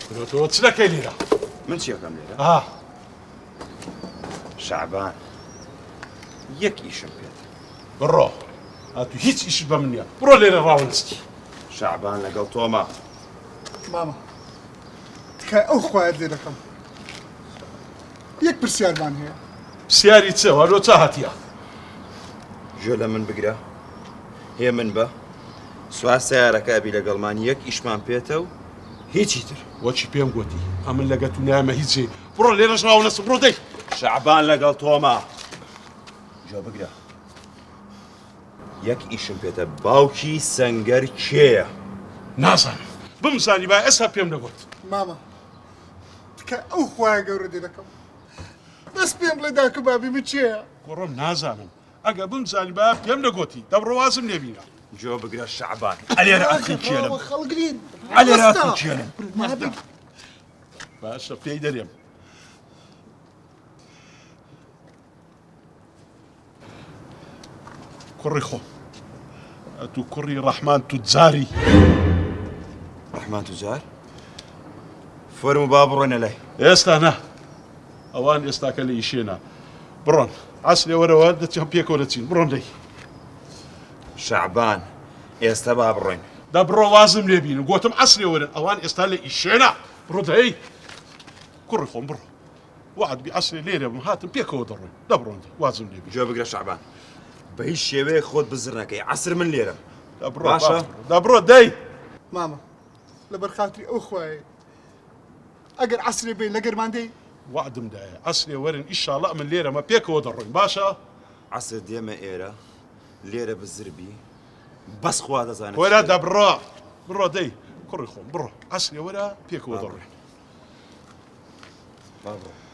کورە تۆ چ دەکەی لێرە؟ من چی ئەکەم لێرە؟ ئا. شەعبان یەک ئیشم پێتە. بڕۆ. ئەتو هیچ ئیشت بە من نییە. بڕۆ لێرە ڕاونستی. شەعبان لەگەڵ تۆمە. مامە تکای ئەو خوایەت لێ دەکەم یەک پرسیارمان هەیە. پرسیاری چ؟ وا لۆ چ هاتیە؟ گوێ لە من بگرە هێمن بە سوار سەیارەکە ئەبی لەگەڵمان یەک ئیشمان پێتە و هیچی تر. وەکی پێم گۆتی ئەمن لەگە تو نایەمە هیچ جێ بڕۆ لێرەش ڕاونەسم بڕۆ دەی. شەعبان لەگەڵ تۆمە. گوێ بگرە یەک ئیشم پێتە باوکی سەنگەر کێیە؟ نازانم بمزانیبا ئێستا پێم دەگۆت. مامە تکای ئەو خوایە گەورە لێ دەکەم بەس پێم بڵێ داک و بابی من کێیە؟ کوڕم نازانم ئەگە بمزانیبا پێم دەگۆتی دەبڕۆ وازم لێ بینە. گوێ بگرە شەعبان ئەلێرە ئەخنکێنم خەڵک نین ئەلێرە ئەخنکێنم. باشە پێی دەرێم. کوڕی خۆم ئەتوو کوڕی ڕەحمان توجاری. ڕەحمان توجار؟ فەرموو با بڕۆینە لای. ئێستا نا ئەوان ئێستاکە لە ئیشێنا بڕۆن عەسرێ وەرەوە دەچم پێکەوە دەچین بڕۆن لێی. شەعبان ئێستا با بڕۆین. دە بڕۆ وازم لێ بینن گۆتم عەسرێ وەرن ئەوان ئێستا لە ئیشێنا بڕۆ دەی کوڕی خۆم بڕۆ. وەعد بی عەسرێ لێرە بم هاتم پێکەوە دەڕۆین دەبڕۆن دەی وازم لێ بی. گوێ بگرە شەعبان بە هیچ شێوەیەک خۆت بزر نەکەی عەسر من لێرەم دەبڕۆ باشە؟ دەبڕۆ دەی. مامە لەبەر خاتری ئەو خوایەی ئەگەر عەسرێ بێی لە گەرمان دێی؟ وەعدم دایە عەسرێ وەرن ئیشاڵا ئەمن لێرەمە پێکەوە دەڕۆین باشە؟ عەسر دێمە ئێرە لێرە بزر بی بەس خوا دەزانێت چ وەرە دەبێ. دەبڕۆ بڕۆ دەی کوڕی خۆم بڕۆ عەسرێ وەرە پێکەوە دەڕۆین. با بڕۆ.